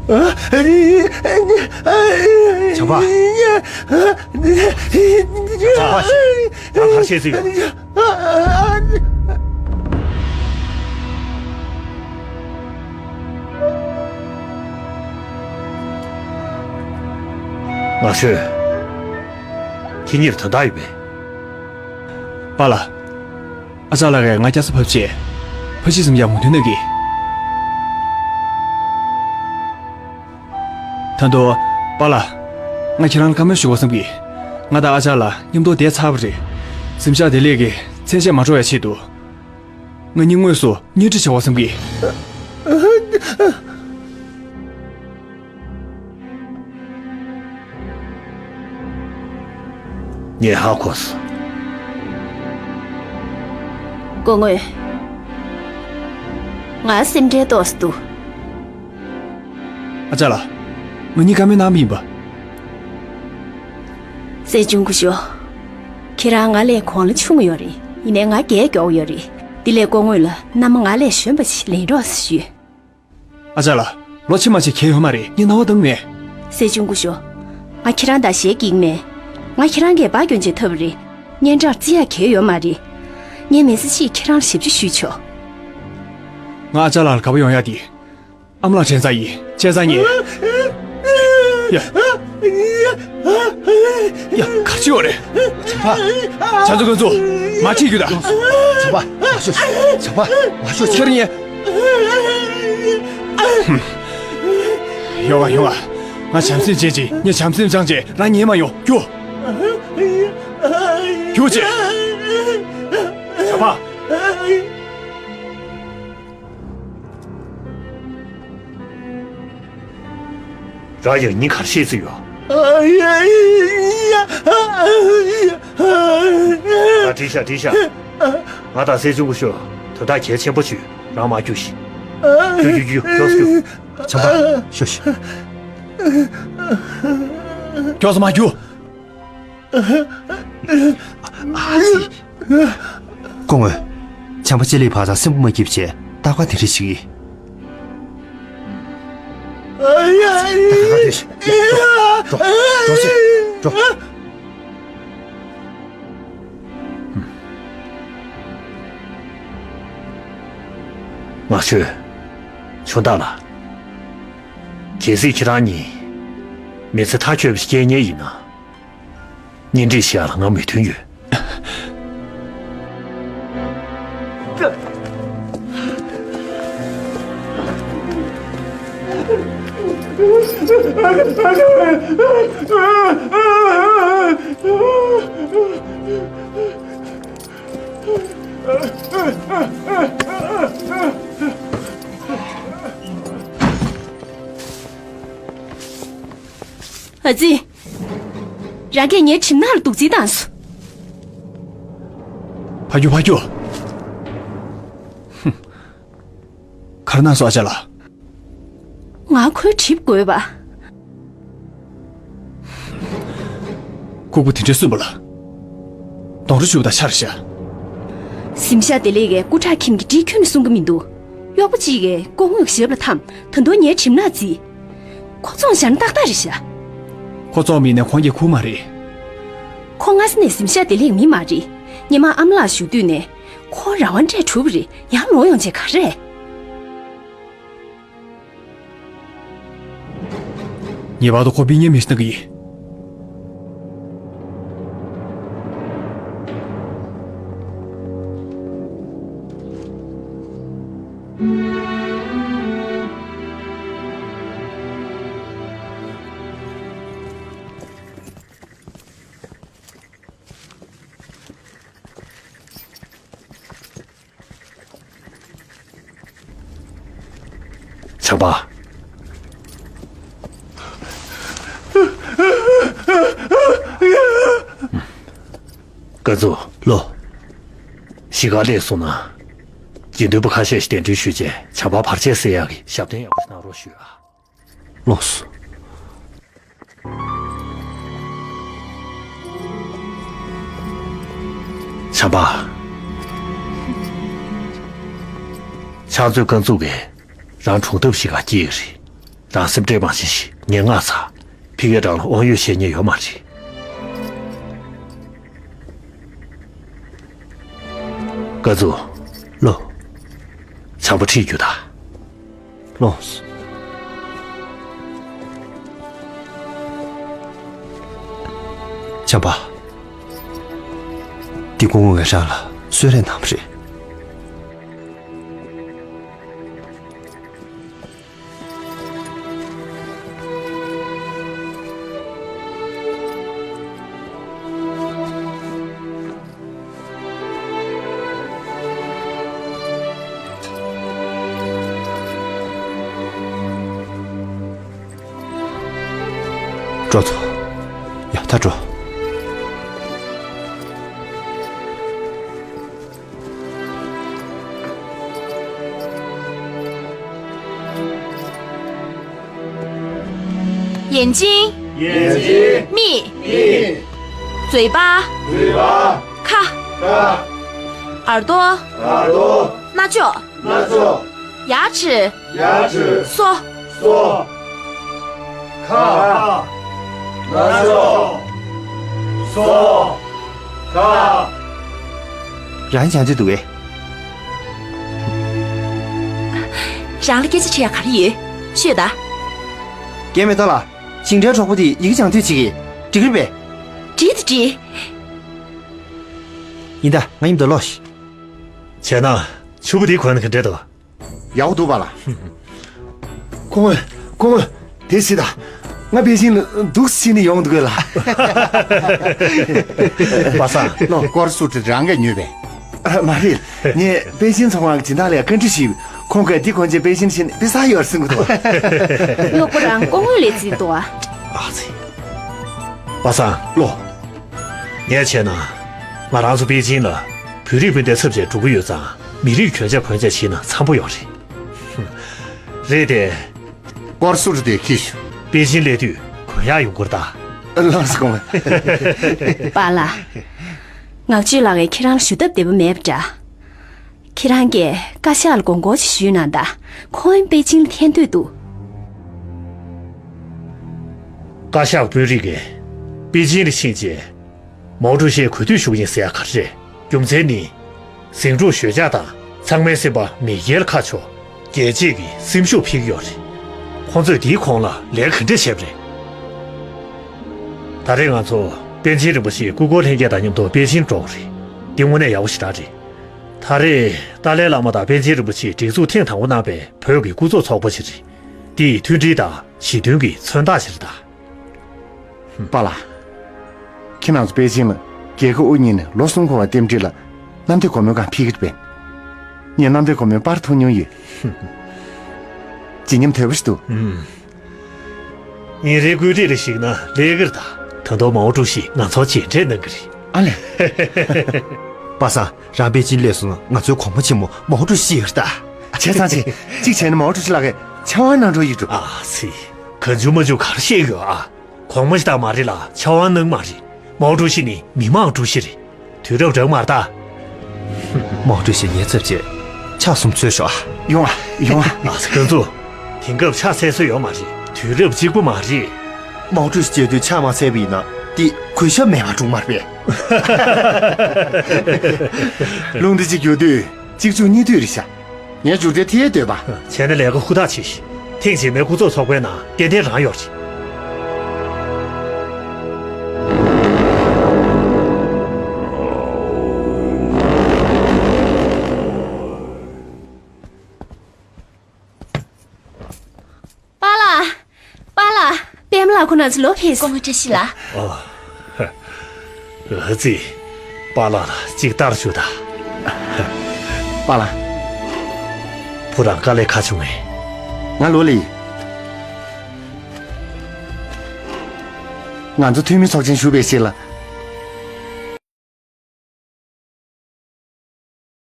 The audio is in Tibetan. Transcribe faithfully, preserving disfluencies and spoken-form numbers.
བྱམས་པ། བྱམས་པ་ཞིག་རང་གར་བཤད་སྲིད་ཡོད། ང་ཤོད། ཁྱེད་གཉིས་ལ་དོན་དག་ཡོད་པས། པཱ་ལགས། ཨ་ཅག་ལགས་ཀྱིས་ང་སྐྱ་ས་ཕབ་བྱས། ཕ་གཞིས་ཙམ་ཡང་མུ་མཐུད་གནང་གི། ད་དུང་། པཱ་ལགས། ང་ཁྱེད་རང་ལ་བཀའ་མོལ་ཞུ་དགོས་བསམ་གི། ང་དང་ཨ་ཅག་ལགས་མཉམ་དུ་བསྡད་ཚར་བ་རེད། གཟིམ་ཤག་བདེ་ལེགས་ཀྱིས་མཚན་ཤས་མ་འགྲོ་བའི་ཆེད་དུ། ང་གཉིས་དངོས་སུ་གཉེན་སྒྲིག་བྱེད་དགོས་བསམ་གི། ངས་ཧ་གོ་སོང་། སྐུ་ངོ། ང་སེམས་ཁྲལ་ཏོག་ཙམ་འདུག། ཨ་ཅག་ལགས། ང་གཉིས་བཀའ་མོལ་གནང་བ་ཡིན་པ། སྲས་ཆུང་སྐུ་ཞབས། ཁྱེད་རང་ང་ལས་གོང་ལ་ཆུང་ཡོད་རེད། ཡིན་ནའི་ང་རྒས་མགྱོགས་ཡོད་རེད། དེ་ལས་སྐུ་ངོ་ལ་མནའ་མ་ང་ལས་གཞོན་པ་ཞིག་ལེན་རོགས་ཞུས། ཨ་ཅག་ལགས། ལོ་ཕྱི་མ་ཅིག་གལ་ཡོད་མ་རེད། ངས་སྣང་བ་བཏང་མེད། སྲས་ཆུང་སྐུ་ཞབས། ང་ཁྱེད་རང་དང་ཞལ་གྱིས་མེད། ང་ཁྱེད་རང་གིས་འབའ་སྐྱོན་བྱེད་ཐུབ་པ་རེད། སྙན་གྲགས་བརྩི་ཡག་གལ་ཡོད་མ་རེད། ངས་མི་ཚེ་གཅིག་ཁྱེད་རང་ལ་ཞབས་ཕྱི་ཞུས་ཆོག། ང་ཨ་ཅག་ལགས་ལ་དགའ་པོ་ཡོང་ཡག་དེ། ཨ་མ་ལགས་དྲན་ཚར་ཡིན། བྱས་ཙང་ངས། ཡ། ཡ། ག་ཅི་ཡོད་རེད། བྱམས་པ། བྱམས་བརྩེ་ཁོང་ཚོ། མ་ཁྲིད་རྒྱུ་དང་། བྱམས་པ། མ་ཤོད། བྱམས་པ། མ་ཤོད། ཁྱེད་རང་ཉན། ཡོང་ང་ཡོང་ང་། ང་བྱམས་སེམས་ཅན་ཅིག་ངས་བྱམས་སེམས་སྦྱངས་བྱས་རང་ཉན་མ་ཡོང་། རྒྱུགས། རྒྱུགས་བྱས། བྱམས་པ། རང་ཡང་སྙིང་གར་ཤེས་ཚུལ་ཡོད། ཨ། བྲིས་ཤག་བྲིས་ཤག་ང་དང་སྲས་ཆུང་སྐུ་ཞབས་དོན་དག་གལ་ཆེན་པོ་བྱུང་། རང་མ་རྒྱུགས་ཤིག་རྒྱུགས་རྒྱུགས་རྒྱུགས། མགྱོགས་སུ་རྒྱུགས། བྱམས་པ། ཤོད་ཤིག་མགྱོགས་སུ་མ་རྒྱུགས། ཨ་ཙི། སྐུ་ངོ། བྱམས་པ་ཅི་ལས་བར་དང་སེམས་པ་མ་སྐྱིད་བྱས་རྟག་པར་དེ་འདྲ་ཞིག་ཡིན། ད་ག་ག་དེ་ཞིག་འགྲོ། འགྲོ། འགྲོ་ཞིག་འགྲོ། ང་ཤོད། ཆུང་བདག་ལགས། གལ་སྲིད་ཁྱེད་རང་གཉིས་མི་ཚེ་མཐའ་འཁྱོལ་བ་ཞིག་སྐྱེལ་མཁན་ཡིན་ན། གཉེན་སྒྲིག་བྱེད་ཡག་ལ་ང་མོས་མཐུན་ཡོད། ཨ་ཙི། རང་གིས་ངའི་གྲིབ་ནག་ལ་སྡུག་རྩིས་བཏང་སོང་། ཕར་རྒྱུགས། ཕར་རྒྱུགས། ཧུམ། ག་རེ་གནང་སོང་ཨ་ཅག་ལགས། ང་ཁོའི་གྲིབ་བགོས་པ། ལྐུགས་པ་དེ་འདྲ་གསུངས་པ་ལ། གདོང་རུ་བཅུག་པ་དང་ཆ་རེ་བཞག་གཟིམ་ཤག་བདེ་ལེགས་ཀྱིས་སྐུ་དྲག་ཁྱིམ་གྱི་གྲི་ཁྱོན་ནས་སྲུང་གི་མི་འདུག་གཡོག་པོ་གཅིག་གིས་སྐུ་ངོའི་ཞབས་ལ་འཐམས། ད་དུང་ངའི་གྲིབ་ནག་བརྩིས། ཁོ་བཙོང་བཞག་ན་ཏག་ཏག་རེད་ཤག་ཁོ་བཙོང་མིན་ནས་ཁོང་གིས་ཁུར་མ་རེད། ཁོ་སྔ་ས་ནས་གཟིམ་ཤག་བདེ་ལེགས་མི་མ་རེད། སྔོན་མ་ཨ་མ་ལགས་བཞུགས་དུས་ནས་ཁོ་རང་དབང་སྤྲད་གྲུབ་པ་རེད། ཡང་ལོག་ཡོང་བྱས་ག་རེ། ངེས་པར་དུ་ཁོ་ཕྱིར་རྙེད་མི་ཤེས་ན་གི་ཡིན། བྱམས་པ། ཀན་ཙུའུ། ལོ། གཞིས་ཀ་སླེབས་སོང་ན། དགེ་འདུན་པ་ཁ་ཤས་ཤིག་གདན་འདྲེན་ཞུས་རྗེས་བྱམས་པ་བར་ཆད་སེལ་ཡག་གི་ཞབས་བརྟན་ཡག་པོ་ཞིག་གནང་རོགས་ཞུ་ཨ། ལགས་སོ། བྱམས་པ། ཕྱག་མཛོད་ཀན་ཙུའུ་གིས་རང་གྲོངས་ཐབས་ཤིག་ག་སྐྱེལ་ཡོད་རེད། རང་སེམས་ཁྲལ་མ་བྱེད་ཤིག་ངས་མངགས་ཚར། ཕ་གིར་རང་ལ་དབང་ཡོད་བཤད་མཁན་ཡོད་མ་རེད། ཀ་ཛུ། ལོ། བྱམས་པ་ཁྲིད་རྒྱུ་ད། ལོངས། བྱམས་པ། འདི་སྐུ་ངོ་ངས་རང་ལ་གསོལ་རས་གནང་བ་རེད། འགྲོ་ཚོ། ཡ་ད་འགྲོ། 眼睛。 眼睛。 མིག་མིག 嘴巴。 嘴巴。 ཁ། ཁ། 耳朵། 耳朵། སྣ་ཅོག་སྣ་ཅོག 牙齿། 牙齿། 梢། 梢། ཁ། སྣ་ཅོག 梢། ཁ། རང་སྦྱང་འདོད་འདུག་གས། རང་ལ་སྐད་ཆ་དྲི་ཡ་ག་རེ་ཡོད། ཤོད་ད། རྒན་མེ་ཏོག་ལགས། ཞིང་འབྲེལ་གྲོགས་པོ་དེ་ཡི་གེ་སྦྱང་འདོད་བྱེད་ཀྱི། འགྲིག་གི་རེད་པས། འགྲིག་དང་འགྲིག་ཡིན་ད། ང་མཉམ་དུ་ལོག་ཤིག་བྱས་ན་ཕྱུ་པ་དེ་གོན་ན་ག་འདྲ་འདུག་ཡག་པོ་འདུག་པཱ་ལགས། སྐུ་ངོ། སྐུ་ངོ། དེ་སྲིད་ད། ང་པེ་ཅིན་ལ་འདུག་སེ་ནས་ཡོང་འདུག་གས་ལགས། པ་སངས། ལོ། སྐོར་སུ་ཁྲིད་རང་གིས་ཉོས་པས། ཨ། མ་རེད། ངས་པེ་ཅིན་ཚོང་ཁང་གི་སྦྱིན་བདག་ལ་བཀའ་འདྲི་ཞུས། ཁོང་གིས་འདི་གོན་བྱས་པེ་ཅིན་ཕྱིན་ན་དཔེ་བཟང་ཡོད་རེད་གསུང་གི་འདུག་གཡོག་པོ་རང་སྐུ་ངོ་ལ་བརྩིས་འདུག་ཨ། ཨ་ཙི། པ་སངས། ལོ། ངས་བྱས་ན། ང་རང་ཚོ་པེ་ཅིན་ལ་བོད་རིགས་སྤུན་ཟླའི་ཚབ་བྱས་འགྲོ་གི་ཡོད་ཙང་། མི་རིགས་གྱོན་ཆས་གོན་ཆས་བྱས་ན་འཚམ་པོ་ཡོད་རེད། རེད་དེ། སྐོར་སུ་ཁྲིད་དེ་ཁྱེར་ཤོག་པེ་ཅིན་སླེབས་དུས་གོན་ཡག་ཡོང་གི་རེད་ད། ལགས་སོ། སྐུ་ངོ། པཱ་ལགས། ངག་ཆོས་ལགས་ཀྱིས་ཁྱེད་རང་ལ་ཞུ་ཐབས་བདེ་པོ་མེད་པ་འདྲ། ཁྱེད་རང་གིས་བཀའ་ཤག་ལ་དགོངས་སྐོར་ཅིག་ཞུས་གནང་དང་། ཁོང་པེ་ཅིན་ལ་འཐེན་འདོད་འདུག་བཀའ་ཤག་དཔོན་རིགས་ཀྱིས་པེ་ཅིན་ལ་ཕྱིན་རྗེས། མའོ་ཀྲུའུ་ཞིའི་གུས་འདུད་ཞུ་གི་ཡིན་ཟེར་ཡ་ག་རེ་རེད། རྒྱུ་མཚན་ནི། ཟིང་འཁྲུག་ཞོད་འཇགས་དང་ཚང་མའི་སེམས་པ་མེས་རྒྱལ་ཁ་ཕྱོགས། རྒྱལ་གཅེས་ཀྱི་སེམས་ཤུགས་འཕེལ་གྱི་ཡོད་རེད། ཁོང་ཚོས་དེའི་གོང་ལ་ལས་ག་འདྲ་བྱས་པ་རེད། ད་རེས་ང་ཚོ་པཎ་ཆེན་རིན་པོ་ཆེའི་སྐུ་འཁོར་ལྷན་རྒྱས་དང་མཉམ་དུ་པེ་ཅིན་འགྲོ་གི་རེད། འདི་དངོས་གནས་ཡག་པོ་ཞེ་དྲག་རེད། ད་རེས་ཏཱ་ལའི་བླ་མ་དང་པཎ་ཆེན་རིན་པོ་ཆེའི་སྒྲིག་འཛུགས་ཐེངས་དང་པོ་གནང་པའི་བོད་ཀྱི་སྐུ་ཚབ་ཚོགས་པ་ཞིག་རེད། དེའི་མཐུན་སྒྲིལ་དང་ཞི་མཐུན་གྱི་མཚོན་རྟགས་ཤིག་རེད་ད། པཱ་ལགས། ཁྱེད་རང་ཚོ་པེ་ཅིན་ལ་རྒྱལ་ཁབ་དབུ་བརྙེས་ནས་ལོ་གསུམ་འཁོར་བ་རྟེན་འབྲེལ་ལ་གནམ་བདེ་སྒོ་མོའི་སྒང་ཕེབས་ཀྱི་རེད་པས། ངས་གནམ་བདེ་སྒོ་མོའི་པར་མཐོང་མྱོང་ཡོད། བརྗིད་ཉམས་དོད་པོ་ཞིག་འདུག་ཨུམ། ཉིན་རེའི་བཀོད་སྒྲིག་ལ་གཞིགས་ན་ལས་ཀ་རེད་ད། ད་དུང་མའོ་ཀྲུའུ་ཞི་ང་ཚོར་མཇལ་འཕྲད་གནང་གི་རེད། ཨ་ལས། པ་སངས། རང་པེ་ཅིན་སླེབས་སོང་ན་ང་ཚོའི་གོང་མ་ཆེན་མོ་མའོ་ཀྲུའུ་ཞི་ཡོད་རེད་ད། བྱས་ཙང་བྱས། གཅིག་བྱས་ན་མའོ་ཀྲུའུ་ཞི་ལགས་ཀྱི་ཕྱག་དབང་གནང་འགྲོ་ཡི་འགྲོ། ཨ་ཙི། གང་བྱུང་མ་བྱུང་ག་རེ་བཤད་ཡོད་ཨ། གོང་མ་ཞིག་ད་མ་རེད་ལ་ཕྱག་དབང་གནང་མ་རེད། མའོ་ཀྲུའུ་ཞི་ནི་མི་དམངས་ཀྲུའུ་ཞི་རེད། དུས་རབས་རག་མ་རེད་ད། མའོ་ཀྲུའུ་ཞི་ངའི་ཚབ་བྱས། ཕྱག་གསུམ་འཚོལ་ཤོག་ཨ། ཡོང་ཨ། ཡོང་ཨ། ཨ་ཙི། ཁོང་ཚོ། དེང་སྐབས་ཕྱག་འཚལ་སྲོལ་ཡོད་མ་རེད། དུས་རབས་གཅིག་པ་མ་རེད། མའོ་ཀྲུའུ་ཞི་མཇལ་དུས་ཕྱག་མ་འཚལ་བ་ཡིན་ན་དེ་གུས་ཞབས་མེད་པ་འགྲིག་མ་རེད་པས། ལུང་འདི་གཅིག་བསྒྱུར་དུས་གཅིག་མཇུག་གཉིས་བསྡུས་རེད་ཤག་ངས་མཇུག་འབྲས་དེ་ཡས་འདོད་པ། བྱས་ན་ལས་ཀ་ཧུར་ཐག་བྱེད་ཤིག་ཐེངས་རྗེས་མའི་སྐུ་ཚབ་ཚོགས་པའི་ནང་ཏན་ཏན་རང་ཡོད་རེད། པཱ་ལགས། པཱ་ལགས། པད་མ་ལགས་ཁོང་རྣམ་ཚོ་ལོག་ཕེབས། སྐུ་ངོ་བཀྲ་ཤིས་ལགས། ཨ། ཨ་ཙི། པཱ་ལགས་ལ་ཅིག་ལྟ་རུ་ཞུ་དང་། པཱ་ལགས། བུ་རང་དཀའ་ལས་ཁག་བྱུང་ངས། ང་ལོ་ལི། ང་ཚོ་འཐུས་མི་ཚོགས་ཆེན་ཞུགས་པའི་ཆེད་ལ་